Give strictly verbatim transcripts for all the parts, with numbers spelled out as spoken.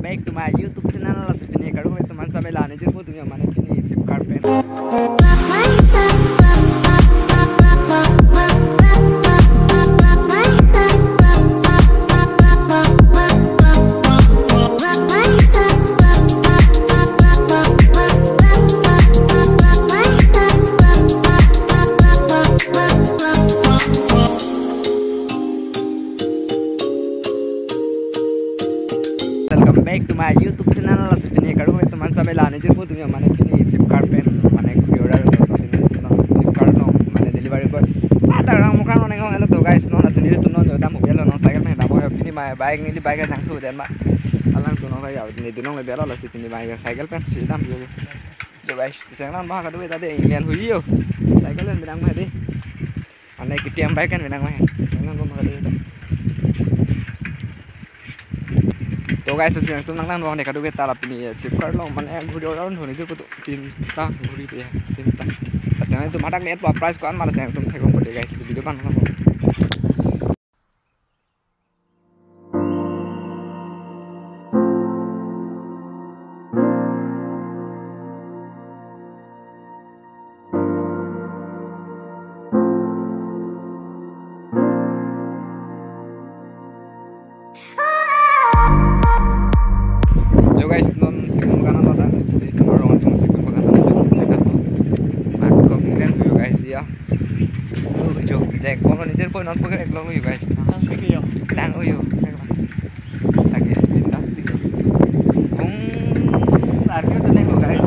Back to my YouTube channel, lasi pini kadokave atum aphan sabela ne jirpo atum ya mane pini Flipkart pen. Welcome back to my YouTube channel. Lasi pini kadokave atum aphan sabela ne jirpo atum ya mane pini Flipkart pen mane kuri order lo, Flipkart lo mane delivery boy. Ada orang mukan orang ngong hello to guys, non lasi nelitum non dam ho lo non cycle pen dam ho pini ma bike neli bike nangthu den ma. Alangtum non ya nelitum non le bela lasi pini bike cycle pen si dam ho. Jo guys, seng non ma kadokave ta de England hui yo. Cycle pen binang ma de. Mane K T M bike kan binang ma. Seng non ma kadokave ta. To guys, seng nangtum nang nang wang de kadokave ta la pini Flipkart lo mane ghuri order lo ne jirpo atum tinta ghuri pe ya, tinta. Seng nangtum madak net pa price ko-an ma seng nangtum thek ko de guys, video bang nang. Yo guys, non sikul bagan lo ta, di rumah orang tung sikul bagan lo, jaga tu. Mak kok kemudian yo guys ya. Tu jo, Jack, kalau ni Jack, kau non pakai vlog yo guys. Tang, thank you yo. Tang yo. Lagi pintas di. Bung, sarkir tu tengok guys.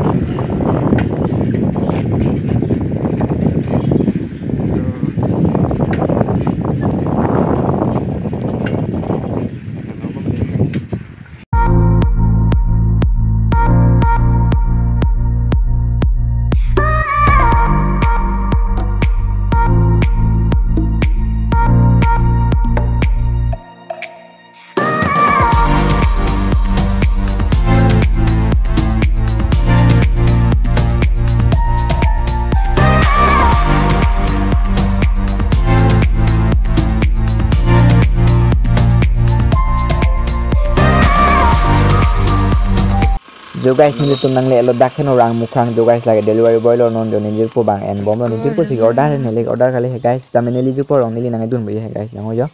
Jo guys, nelitum nangle lo dak heno Rangmukrang jo guys, lake delivery boy lo non jo ne jirpo bang en bom lo ne jirpo si order ne le order kali he guys, tame neli jirpo rong neli nang dun bo he guys, nang yo.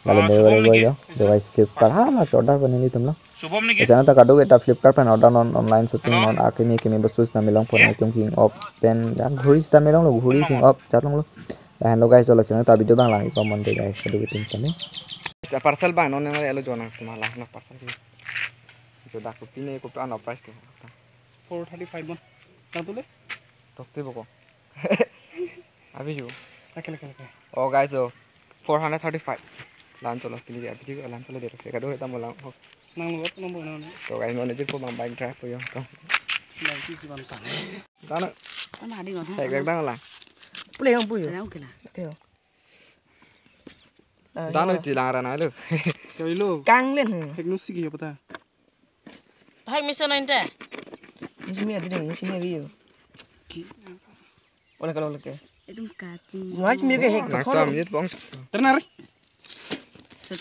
Lalu delivery boy yo, jo guys Flipkart ha la order pa nelitum lo. Shubham ne ke? Esa na ta kadokave ta Flipkart pen order non online shopping non akimi akimi bostu sita melong phone itum king open ya ghuri sita melong lo ghuri king op chat long lo. Lahen lo guys, jo la sena ta video bang lang ipo mon de guys kadokave tin sita me. Sa parcel bang non ne lo jo nangtum la na parcel. Jo dak kopi ne kopi ano price ke. Four thirty five mon. Nang tule? Tokte boko. Abi ju. Lake lake lake. Oh guys, so four hundred thirty five. Lan cholo pini abi ju lan cholo dere se kadokave ta mo lang. Nang lo nang bo nang. To guys, non ne jirpo bang bike drive po yo. To. Nang kisi ban tang. Dana. Tama adi non. Ek ek dang la. Pule yang pu yo. Nang kela. Yo. Dana ti lang rana lo. Kali lo. Kang len. Ek nu sigi yo pata. Hai misa nang te. Ini sini ada deh, ini sini ada yo. Ki- Oleh kalau oleh ke. Itu kaci. Wah, sini ke hek. Nang tam jit bong. Ternar.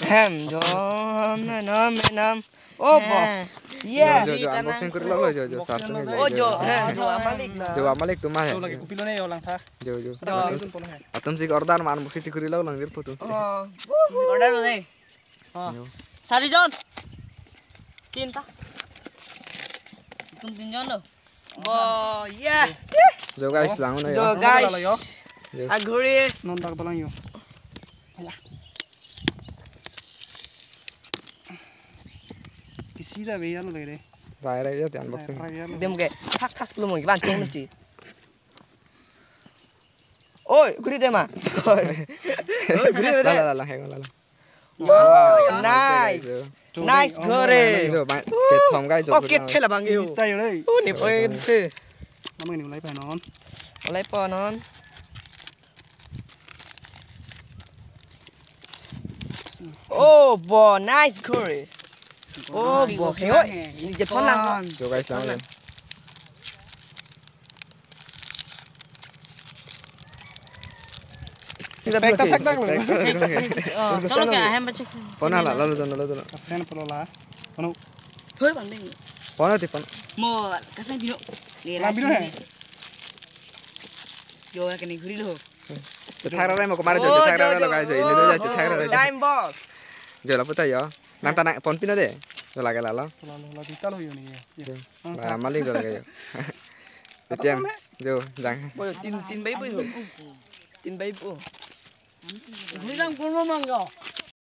Hem, jom, nam, nam. Oh, bo. Iya. Jo, jo, jo, unboxing kuri lo, jo, jo, sar. Oh, jo, hem, jo, amalik na. Jo, amalik tu mah. Jo, lagi kopi lo ne yo lang tha. Jo, jo. Jo. Atum, atum si order man, unboxing si kuri lo lang dir putus. Oh. Si order lo ne. Oh. Yo. Sari jon. Tinta. Itum tin jon lo. Bo, yeah. Jo guys, lang na jo yo. Guys. Yo. Aghuri. Non dak balang yo. Alah. Kisi da be ya lo le. Rai rai ya te unboxing. Rai rai ya lo. Dem ke. Thak thak sepuluh mo ban chong si. Oi, ghuri de ma. Oi, ghuri de. La la la la, heng la la. Wow, nice. Nice ghuri. Jo, ma, kethom guys, jo. Oh, ghuri kethe na. Labang yo. Kita yo le. Oh, ni poi te. Nama ini mulai panon. Mulai panon. Oh, bo, nice ghuri. Oh, bo, he, oi, ni je phone lang. Jo guys, lang. Kita pack tak tak tak lo. Pack tak tak. Oh, chalo kya hai, machi. Phone hala, lalo jon, lalo jon. Sen polo la. Kono. Thoi bang ding. Pon ati pon. Mo kasang pino. Lam pino he. Jo la kene ghuri lo. Chethak rara mo kemari jo, chethak rara lo guys, jo, ini jo chethak rara. Time boss. Jo lapu ta jo. Nang ta nang pon pino de. Jo lake lalo. Lalo, lalo, kita lo jo ni ya. Jo. Ba maling jo lake jo. Etiam jo jang. Boy, tin, tin bai boy ho. Tin bai bo. Hui lang pon mang jo.